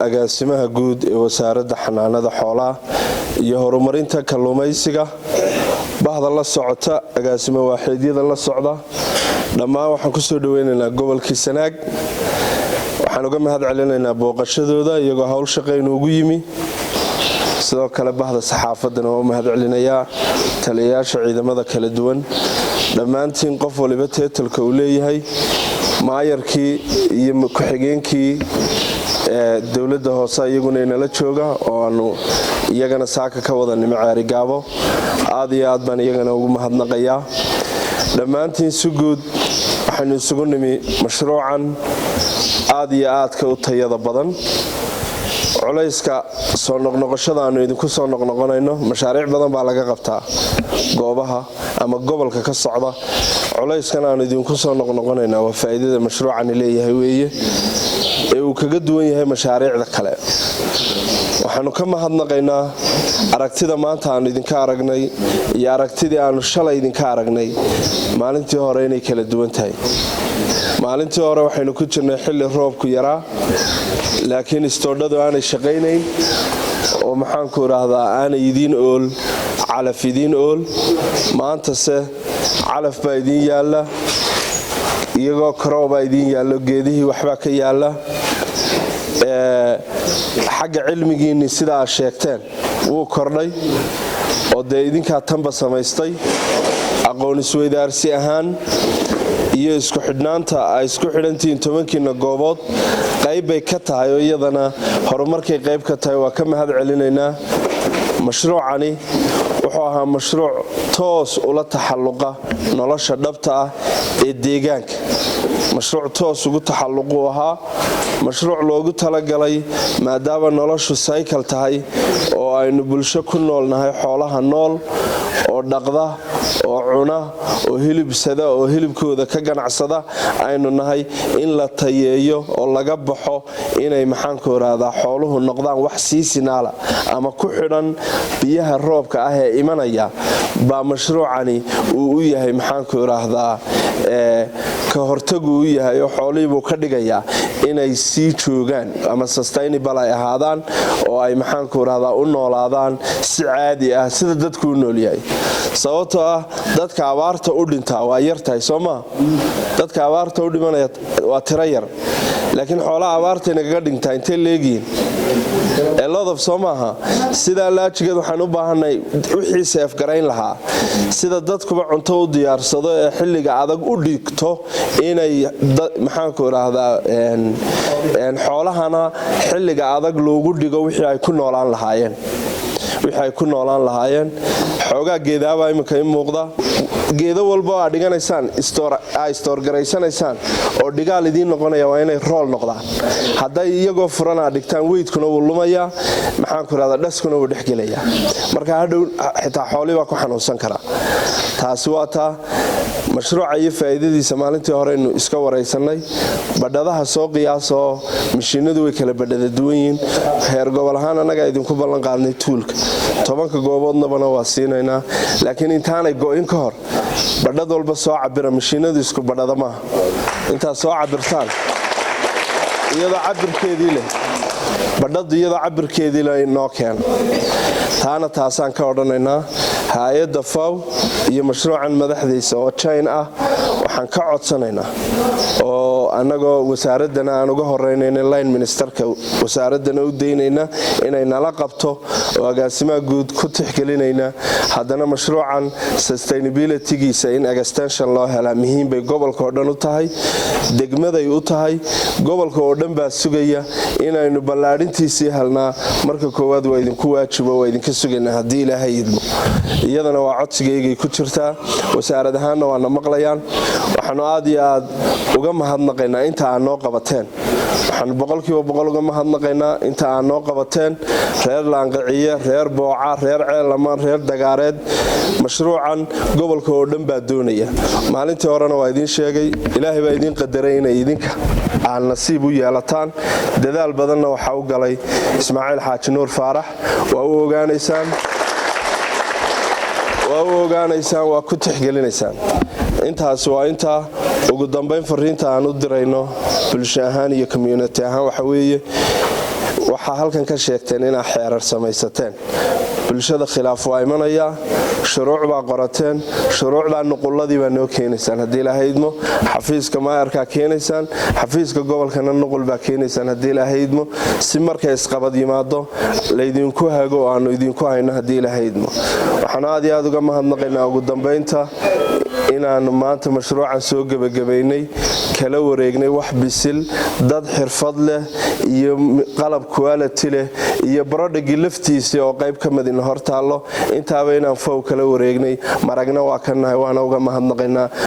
Agaasimaha guud ee Wasaaradda Xanaanada Xoolaha iyo Horumarinta Kalluumaysiga, bahda la socota, agaasimo waaxeedyada la socda, dhammaan waxaan kusoo dhaweynaynaa gobolkii Sanaag. Waxaan uga mahad celinaynaa booqashadooda iyagoo howl shaqaynu ugu yimi. Sidoo kale bahda saxaafaddana waa u mahad celinayaa, taliyayaasha ciidamada kala duwan, dhammaantiin qof waliba title-ka uu leeyahay, maayarkii iyo ku-xigeenkii dowladda hoose iyaguna inala jooga oo aanu iyagana saaka ka wada nimo Ceerigaabo. Aad iyo aad baan iyagana ugu mahadnaqayaa dhammaantiin. Si guud waxaynu isugu nimi mashruucan aad iyo aadka u tayada badan. Culayska soo noqnoqoshada aanu idinku soo noqnoqonayno, mashaariic badan baa laga qabtaa goobaha ama gobolka ka socda. Culayskan aanu idinku soo noqnoqonaynaa waa faa'iidada mashruucani leeyahay weeye ee uu kaga duwan yahay mashaariicda kale. Waxaanu ka mahadnaqaynaa aragtida maanta aanu idinka aragnay iyo aragtidii aanu shalay idinka aragnay maalintii hore inay kala duwan tahay. Maalintii hore waxaynu ku jirnay xilli roobku yaraa, laakiin istoodhadu aanay shaqaynayn oo, maxaanku idhaahdaa, aanay idiin ool calaf idiin ool. Maantase calaf baa idiin yaalla, iyagoo karoobaa idiin yaallo, geedihii waxbaa ka yaalla. Xagga cilmigiinni, sida aad sheegteen, wuu kordhay oo dee idinkaa tanba samaystay. Aqoon isweydaarsi ahaan iyo isku xidhnaanta ay isku xidhantihiin 10-kiina goobood qayb bay ka tahay oo iyadana horumarkay qayb ka tahay. Waa ka mahad celinaynaa. Mashruucani wuxuu ahaa mashruuc toos ula taxalluqa nolosha dhabta ah ee deegaanka. Mashruuc toos ugu taxalluquu ahaa, mashruuc loogu talagalay, maadaama noloshu cycle tahay oo aynu bulsho ku noolnahay xoolaha nool oo dhaqda oo cuna oo hilibsada oo hilibkooda ka ganacsada aynu nahay, in la tayeeyo oo laga baxo inay, maxaanku irahdaa, xooluhu noqdaan wax seasonal ah ama ku xidhan biyaha roobka ah ee imanaya baa mashruucani uu u yahay, maxaanku iraahdaa, ka hortagu u yahay oo xoolihiibuu ka dhigayaa inay sii joogaan ama sustainable ay ahaadaan oo ay, maxaanku irahdaa, u noolaadaan si caadi ah sida dadku u noolyahay. Sababtoo ah dadka abaarta u dhintaa waa yartahay, soo maa? Dadka abaarta u dhimanaya waa tiro yar, laakiin xoolaha abaartay nagaga dhintaa intay leegihiin elodof, soo maaha? Sidaa laajigeed waxaan u baahanay wixii seefgarayn lahaa, sida dadkuba cunto u diyaarsado ee xilliga adag u dhigto, inay, maxaanku idhaahdaa, xoolahana xilliga adag loogu dhigo wixii ay ku noolaan lahaayeen. Xoogaa geedaabaa iminka i muuqda. Geedo walba oo aad dhiganaysaan, aa istoorgaraysanaysaan oo dhigaal idiin noqonaya, waa inay rool noqdaan. Hadday iyagoo furan aad dhigtaan, weydkuna wuu lumayaa, maxaanku irahdaa, dhaskuna wuu dhexgelayaa. Marka hadhow xitaa xoolii baa ku xanuunsan karaa. Taasi waa taa mashruuca iyo faa'iidadiisa. Maalintii horeynu iska waraysanay. Badhadaha soo qiyaasoo mashiinadu way kala badhada duwan yihiin. Heer gobol ahaan annagaa idinku ballan qaadnay tool-ka, 10-ka gooboodnabana waa siinaynaa, laakiin intaanay go'in ka hor badhad walba soo cabira. Mashiinadu isku badhada maaha. Intaad soo cabirtaan iyadoo cabirkeedii leh, badhadu iyadoo cabirkeedii leh noo keena. Taana taasaan ka odhanaynaa. Hay-adda FAO iyo mashruucan madaxdiisa oo China ah waxaan ka codsanaynaa, oo annagoo wasaaraddana aan uga horeynayna, line minister-ka wasaaraddana u daynayna inay nala qabto oo agaasimaha guud ku tixgelinayna, haddana mashruucan sustainability-giisa in extension loo helaa muhiim bay gobolka oo dhan u tahay, degmaday u tahay, gobolka oo dhan baa sugaya inaynu ballaadhintiisii helnaa. Marka koowaad waa idinku waajibo, waa idinka sugaynaa haddii Ilaahay idmo. Iyadana waa codsigaygay ku jirtaa, wasaarad ahaanna waana maqlayaan. Waxaanu aad iyo aad uga mahadnaqaynaa inta aad noo qabateen. Waxaanu 100% uga mahadnaqaynaa inta aad noo qabateen, reer Laanqaciye, reer Booca, reer Ceelamaan, reer Dagaareed. Mashruucan gobolka oo dhan baa doonaya. Maalintii horena waa idiin sheegay. Ilaahay baa idiin qadaray inay idinka aad nasiib u yeelataan. Dadaal badanna waxaa u galay Ismaaciil Xaaji Nuur Faarax. Waa u ogaanaysaan, waa ku tixgelinaysaan. Intaasi waa intaa. Ugu dambayn, fariinta aan u dirayno bulsho ahaan iyo community ahaan waxa weeye Waxaa halkan ka sheegteen inaa xeerar samaysateen. Bulshada khilaaf waa imanayaa. Shuruuc baa qorateen, shuruucdaa nuqulladii baa noo keenaysaan haddii Ilaahay idmo. Xafiiska maayarkaa keenaysaan, xafiiska gobolkana nuqul baa keenaysaan haddii Ilaahay idmo, si markay isqabad yimaado laydinku hago oo aanu idinku hayno haddii Ilaahay idmo. Waxaan aad iyo aad uga mahadnaqaynaa ugu dambaynta inaannu maanta mashruucan soo gebagabaynay, kala wareegnay wax bisil, dad xirfad leh iyo qalab quality leh iyo product-gii laftiisii oo qayb ka midina hor taallo. Intaaba inaan fow kala wareegnay maragna waa ka nahay, waana uga mahadnaqaynaa.